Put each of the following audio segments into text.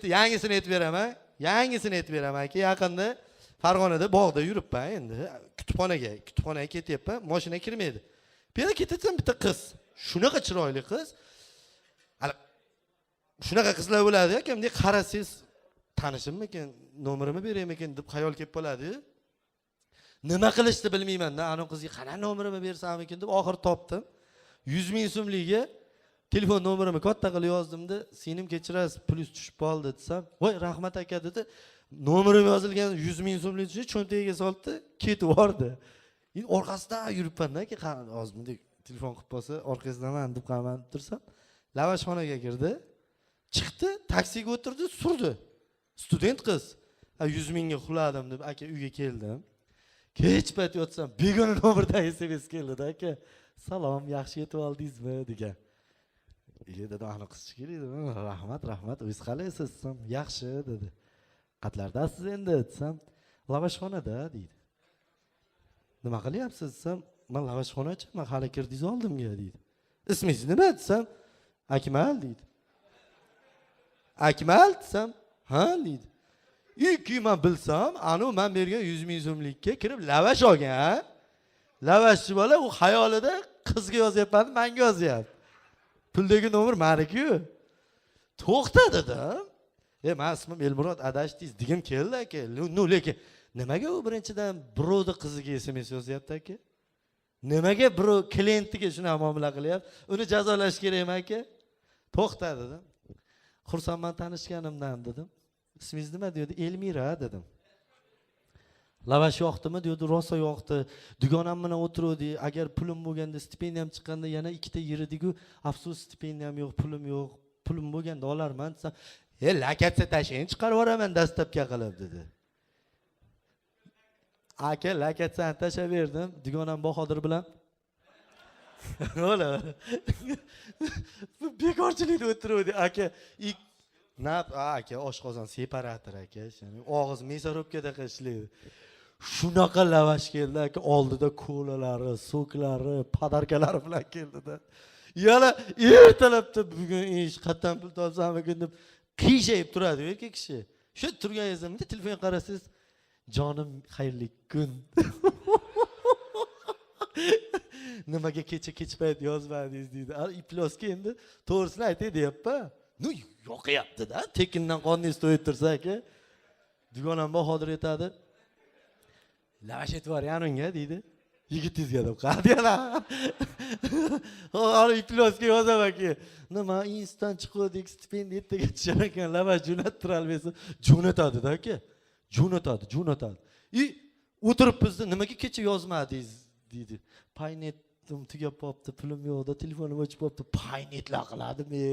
Yangisini aytib beraman, yangisini aytib beraman aka. Yaqinda Farg'onada bog'da yuribman endi, kutubxonaga ketyapman, mashina kirmaydi. Bu yerda ketatsam, bitta qiz, shunaqa chiroyli qiz. Hali shunaqa qizlar bo'ladi aka, bunday qarasangiz, tanishimmikin, nomerimni beraymikin deb xayol kelib qoladiyu. Nima qilishni bilmaymanda, anavi qizga qanaqa nomerimni bersamikin deb oxiri topdim. 100 000 so'mligiga telefon nomerimni katta qilib yozdimda, "Singlim, kechirasiz, pulingiz tushib qoldi", desam, "Voy, rahmat, aka", dedi. Nomerim yozilgan 100 000 so'mlik cho'ntagiga soldi, ketib yubordi. Endi orqasidan yuribmanda aka, hozir bunday telefon qilib qolsa, orqangizdaman deb qaman tursam, lavashxonaga kirdi, chiqdi, taksiga o'tirdi, surdi. Student qiz. 100 000ga uxladim deb aka uyga keldim. Kech payt yotsam, begona nomerdan SMS keldida aka. "Salom, yaxshi yetib oldingizmi?" degan. "Iye", dedim, "Ana qiz kerak edi. Rahmat, rahmat, o'zingiz qalaysiz?" desam, "Yaxshi", dedi. "Qayerlardasiz endi?" desam, "Lavashxonada", deydi. "Nima qilyapsiz?" desam, "Man lavashxonachiman, hali kirdingiz oldimga", deydi. "Ismingiz nima?" desam, "Akmal", deydi. "Akmal?" desam, "Ha", deydi. И keyin man bilsam, anavi man bergan 100 000 so'mlikka kirib lavash olgan. Lavashchi bola u xayolida qizga yozyapman, manga yozyapti. Puldagi nomer manikiyu. "To'xta", dedim. "E, man ismim Elmurod, adashdingiz", degim keldi aka. Ну, lekin nimaga u birinchidan birovni qiziga SMS yozyapti aka? Nimaga birov klientiga shunaqa muomala qilyapti? Uni jazolash kerakmi aka? "To'xta", dedim. "Xursandman tanishganimdan", dedim. "Ismingiz nima?" dedi. "Elmira", dedim. "Lavash yoqdimi?" dedi. "Rosa yoqdi. Dugonam bilan o'tiruvdik. Agar pulim bo'lganda, stipendiyam chiqqanda yana ikkita yerdiku. Afsus, stipendiyam yo'q, pulim yo'q. Pulim bo'lganda olarman", desam, "E, локация tashlang, chiqarib yuboraman доставка qilib", dedi. Aka, локация ni tashlab berdim. Dugonam Bahodir bilan. O'la. Bu bekorchilikda o'tiruvdik aka. Nap aka, oshqozon separator aka, shuni og'iz мясорубка da ishlaydi. Shunaqa lavash keldi aka, oldida kolalari, сок lari, подарка lari bilan keldida. Yana ertalabda bugun ish, qayerdan pul topsam ekan deb qiyshayib turadi erkak kishi. Shu turganingizda bunday telefonga qarasangiz, "Jonim, xayrli kun. Nimaga kecha kech payt yozmadingiz?" deydi. A, iflosga endi to'g'risini aytay deyapman. Ну, yoqyapti-da, tekindan qorningiz to'yib tursa aka. Dugonam Bahodir aytadi. "Lavash aytib yuboring unga", deydi. "Yigitingizga" deb qadi yana. Hozir iflosga yozaman ki. "Nima, institutdan chiquvdik, stipendiya ertaga tushar ekan, lavash jo'nattirolmaysiz." Jo'natadi-da aka. Jo'natadi, jo'natadi. И o'tirib bizni, "Nimaga kecha yozmadingiz?" deydi. "Paynetim tugab qolibdi, pulim yo'qda, telefonim o'chib qolibdi." Paynetlar qiladimi?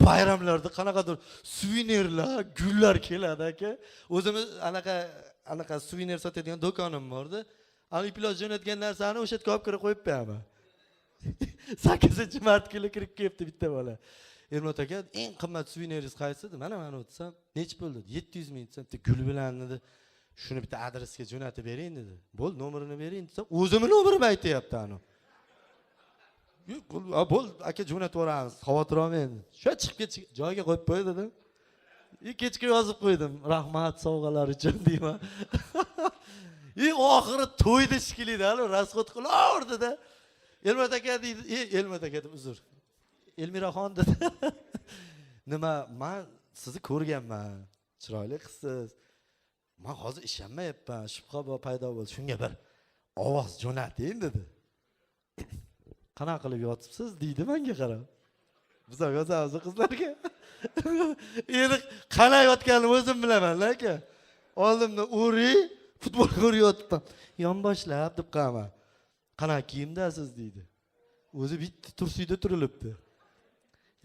Bayramlarda qanaqadir suvenirlar, gullar keladi aka. O'zimiz anaqa anaqa suvenir sotadigan do'konim bordi. Ana iflos jo'natgan narsani o'sha yerga olib kirib qo'yib qo'yaman. 8-mart kuni kirib kelibdi bitta bola. "Ermon aka, eng qimmat suveniringiz qaysi?" dedi. Mana desam, "Nechi pul?" dedi. 700 ming" desam, bitta gul bilan dedi. "Shuni bitta adresga jo'natib bering", dedi. "Bo'ldi, nomerini bering", desam, o'zimni nomerimni aytyapti anu. "Bo'ldi aka, jo'natib yuboramiz, xavotir olmang." Shu chiqib ketib joyiga qo'yib qo'y dedim. И kechga yozib qo'ydim. "Rahmat sovg'alar uchun", deyman. И oxiri to'ydi shekilli, hali расход qilaverdi-da. "Elmat aka", deydi. "E, Elmat aka", deb uzr. "Elmiraxon", dedi. "Nima, man sizni ko'rganman. Chiroyli qizsiz. Man hozir ishonmayapman, shubha paydo bo'ldi. Shunga bir ovoz jo'nating", dedi. "Qanaqa qilib yotibsiz?" deydi menga qarab. Biz ham yozamiz qizlarga. Endi qalay yotganimni o'zim bilaman aka. Oldimda Uri futbol ko'rayotibman. Yonboshlab deb qo'yaman. "Qanaqa kiyimdasiz?" deydi. O'zi bitta tursiyda turilibdi.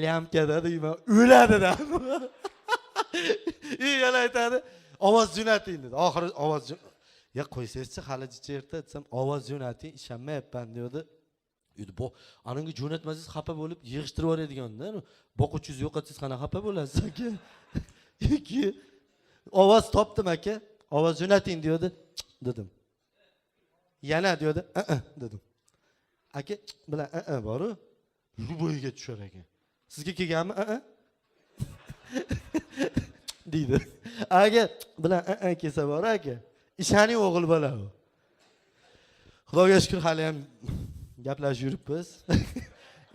"Лямка da", deyman. O'ladida. И yana aytadi, "Ovoz jo'nating", dedi. Oxiri ovoz "Ya qo'ysangizchi, hali jicha erta", desam, "Ovoz jo'nating, ishonmayapman", dedi. Endi bu ananga jo'natmasangiz xafa bo'lib yig'ishtirib yuboradiganda, boquvchingizni yo'qotsangiz qanaqa xafa bo'lasiz aka. Keyin ovoz topdim aka. "Ovoz jo'nating", dedi. Dedim. "Yana", dedi. "A", dedim. Aka bilan a boru. Любой ga tushar ekan. Sizga kelganmi? A. Deydi. Aka bilan kelsa bor aka. Ishaning o'g'il bola u. Xudoga shukur, hali ham gaplashib yuribmiz.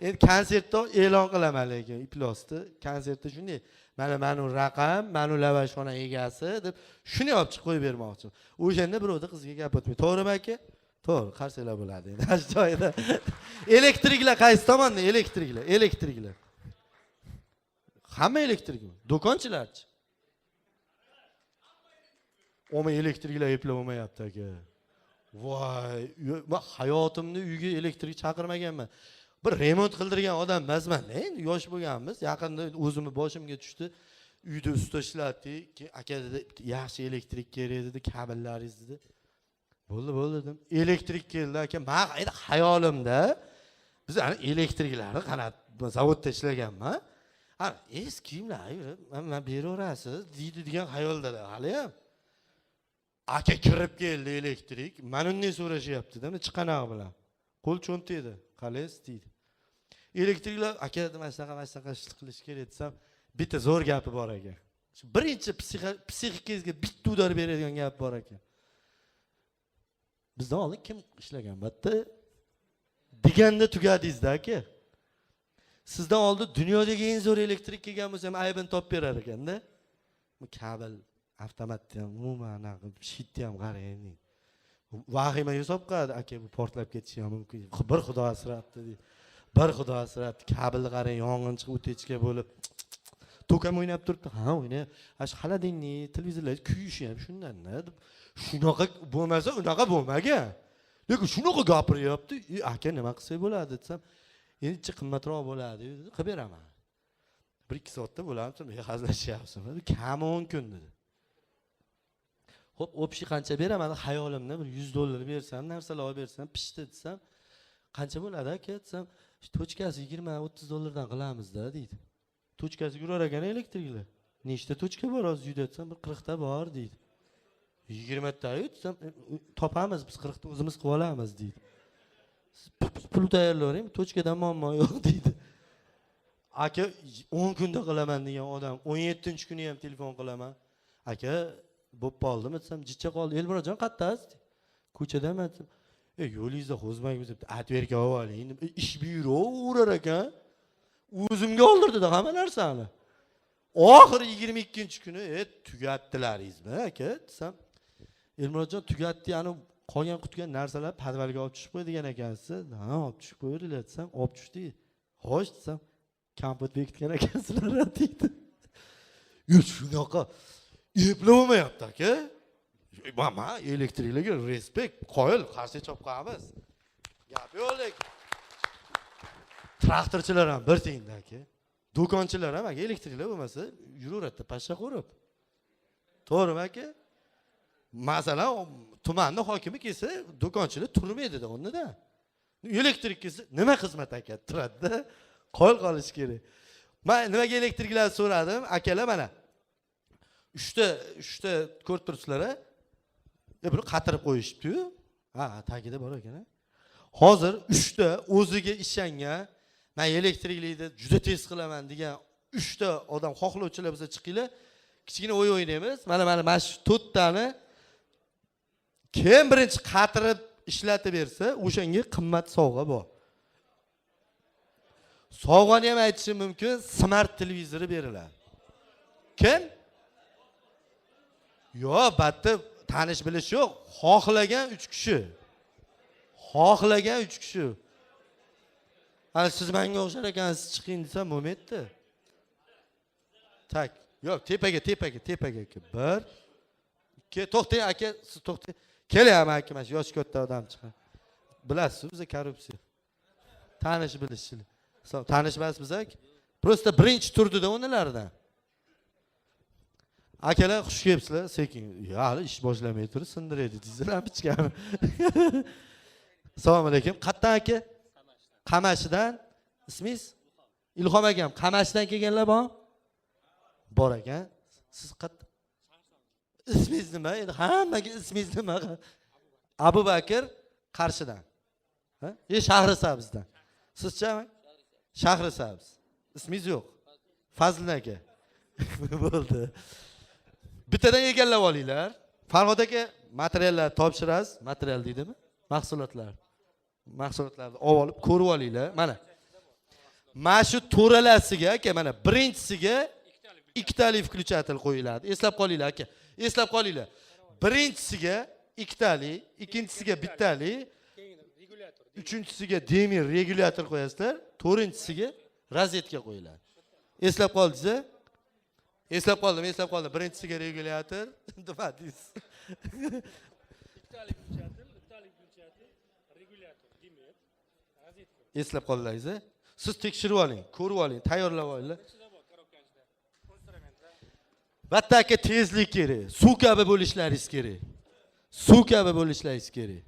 Endi konsertda e'lon qilaman, lekin iflosni konsertda shunday, mana manu raqam, manu lavashxona egasi deb shuni olib chiqib qo'yib bermoqchiman. O'shanda birovni qizga gap o'tmaydi. To'g'rimi aka? To'g'ri, qarsanglar bo'ladi endi shu joyida. Elektriklar qaysi tomonda? Elektriklar, elektriklar. Hamma elektrikmi? Do'konchilarchi? Omma elektriklar eplab olmayapti aka. Voy, man hayotimda uyga elektrik chaqirmaganman. Bir remont qildirgan odam emasman. Endi yosh bo'lganmiz. Yaqinda o'zimni boshimga tushdi. Uyda usta ishlatdik. Keyin aka dedi, yaxshi elektrik kerak dedi, kabellaringiz dedi. Bo'ldi, bo'ldi dedim. Elektrik keldi aka. Men endi xayolimda biz ana elektriklarni qanat zavodda ishlaganman. Ha, eski kiyimlar man beraverasiz deydi degan xayolda hali ham. Aka kirib keldi elektrik. Mana undan so'rashyapti-da, chiqanog'i bilan. Qo'l cho'ntaydi. Qalaysiz deydi. Elektriklar aka mana shunaqa, mana shunaqa ish qilish kerak desam, bitta zo'r gapi bor ekan. Shu birinchi psixikangizga bitta удар beradigan gap bor ekan. Bizdan oldin kim ishlagan bu yerda deganda tugadingizda aka. Sizdan oldin dunyodagi eng zo'r elektrik kelgan bo'lsa ham aybini topib berar ekanda. Bu kabel avtomatni ham umuman anaqa щит ni ham qarang. Vahimaga solib qo'yadi aka, bu portlab ketishi ham mumkin. Bir xudo asrabdi deydi. Bir xudo asrabdi. Kabelni qarang, yong'in chiqib утечка bo'lib. Tok ham o'ynab turibdi. Ha, o'ynayapti. Ha, shu холодильник, televizorlar kuyishi ham shundan deb. Shunaqa bo'lmasa unaqa bo'lmagan. Lekin shunaqa gapiryapti. E, aka nima qilsak bo'ladi desam, endi qimmatroq bo'ladi dedi, qilib beraman. 1-2 soatda bo'ladi desam, e, hazillashyapsizmi? Kami 10 kun dedi. Xo'p, общий qancha beraman? Xayolimda bir $100 bersam, narsalar olib bersam, pishdi desam, qancha bo'ladi aka desam, точка si 20-30 dollardan qilamiz-da deydi. Точка si yurar ekan elektriklar. Nechta точка bor hozir uyda desam, bir 40 ta bor deydi. 20 ta desam, topamiz biz 40 ta o'zimiz qilib olamiz deydi. Siz pul tayyorlavering, точка dan muammo yo'q deydi. Aka 10 kunda qilaman degan odam 17-kuni ham telefon qilaman. Aka bo'lib qoldimi desam, jicha qoldi. Elmurodjon qayerdasiz? Ko'chadaman desam, e, yo'lingizda xo'zmak deb отвёртка olib oling deb ish buyuraverar ekan. O'zimga oldirdida hamma narsani. Oxiri 22-kuni, e, tugatdilaringizmi aka desam, Elmurodjon tugatdi, yani qolgan qutgan narsalar podvalga olib tushib qo'y degan ekansiz. Ha, olib tushib qo'yinglar desam, olib tushdi. Xo'sh desam, kompot bekitgan ekansizlar deydi. Yo, shunaqa eplab bo'lmayapti aka. Man elektriklarga респект, qoyil, qarshi chopib qo'yamiz. Gap yo'q lekin. Traktorchilar ham bir tiyinda aka. Do'konchilar ham aka elektriklar bo'lmasa yuraveradida pashsha qo'rib. To'g'rimi aka? Masalan, tumanni hokimi kelsa, do'konchilar turmaydida o'rnida. Elektrik kelsa, nima xizmat aka turadida. Qoyil qolish kerak. Men nimaga elektriklarni so'radim? Akalar mana uchta ko'rib turibsizlar a? E, buni qatirib qo'yishibdi-yu. Ha, tagida bor ekan. Hozir uchta o'ziga ishongan, men elektriklikni juda tez qilaman degan uchta odam xohlovchilar bo'lsa chiqinglar. Kichkina o'yin o'ynaymiz. Mana shu to'rttani kim birinchi qatirib ishlatib bersa, o'shanga qimmat sovg'a bor. Sovg'ani ham aytishim mumkin, smart televizori beriladi. Kim? Yo'q, batta tanish bilish yo'q. Xohlagan 3 kishi. Xohlagan 3 kishi. Ha, siz menga o'xshar ekansiz, chiqing desam bo'lmaydi. Так, yo'q, tepaga, tepaga, tepaga aka. 1 2 to'xtang aka, siz to'xtang. Kelyapman aka, mana shu yoshi katta odam chiqadi. Bilasiz, bizda korrupsiya. Tanish bilishchilik. Tanish emas biz aka. Просто birinchi turdida o'rnilardan. Akalar xush kelibsizlar, sekin. Ya, hali ish boshlamay turib sindiraydi deysizlar pichkani. Assalomu alaykum. Qayerdan aka? Qamashidan. Ismingiz? Ilhom akam. Qamashidan kelganlar bormi? Bor ekan. Siz qayerdan? Ismingiz nima? Endi hammaga ismingiz nima? Abu Bakr Qarshidan. Ha? E, Shahrisabzdan. Sizchi? Shahrisabz. Ismingiz yo'q. Fazil aka. Bo'ldi. Bittadan egallab olinglar. Farhod aka, materiallar topshirasiz. Material deydimi? Mahsulotlar. Mahsulotlarni olib olib ko'rib olinglar. Mana. Mana shu to'ralasiga aka, mana birinchisiga ikkitali включатель qo'yiladi. Eslab qolinglar aka. Eslab qolinglar. Birinchisiga ikkitali, ikkinchisiga bittali, uchinchisiga demir regulyator qo'yasizlar, to'rtinchisiga rozetka qo'yiladi. Eslab qoldingiz? Eslab qoldim, eslab qoldim. Birinchisiga regulyator, nima deysiz? Ikkitalik включатель, bittalik включатель, regulyator, dimmer, rozetka. Eslab qoldingiz? Siz tekshirib oling, ko'rib oling, tayyorlab olinglar. Ichida bor, коробка ni ichida. Instrumentlar. Bitta aka, tezlik kerak. Suv kabi bo'lishlaringiz kerak. Suv kabi bo'lishlaringiz kerak.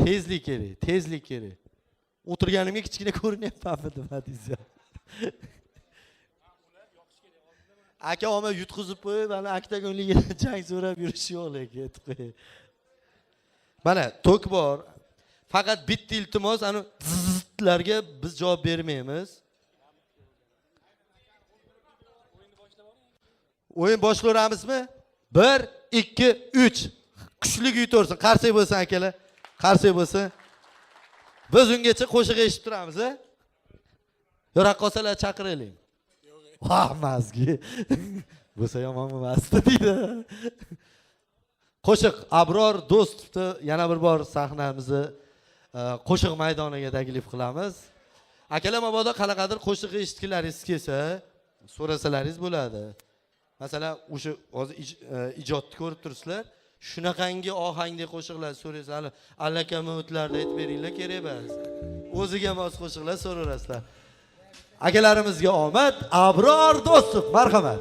Tezlik kerak, tezlik kerak. O'tirganimga kichkina ko'rinyapmanmi, nima deysiz? Aka, olma yutqizib qo'yib, mana oktagonliga jang so'rab yurish yo'q lekin aytib qo'yay. Mana tok bor. Faqat bitta iltimos, ani zzzlarga biz javob bermaymiz. O'yin boshlayveramizmi? 1 2 3. Kuchli yutaversin. Qarsak bo'lsin akalar. Qarsak bo'lsin. Biz ungacha qo'shiq eshitib turamiz, a? Yo, raqqosalar chaqiraylik. Vah, mazgi. Bo'lsa yomon emasdi deydi. Qo'shiq Abror Do'stovni yana bir bor sahnamizni qo'shiq maydoniga taklif qilamiz. Akalar, mabodo qanaqadir qo'shiq eshitgilaringiz kelsa, so'rasalaringiz bo'ladi. Masalan, o'sha hozir ijodni ko'rib turibsizlar, shunaqangi ohangli qo'shiqlar so'raysizlar, allakamovlarni aytib beringlar, kerak emas. O'ziga mos qo'shiqlar so'raverasizlar. Akalarimizga omad. Abror Do'stov, marhamat.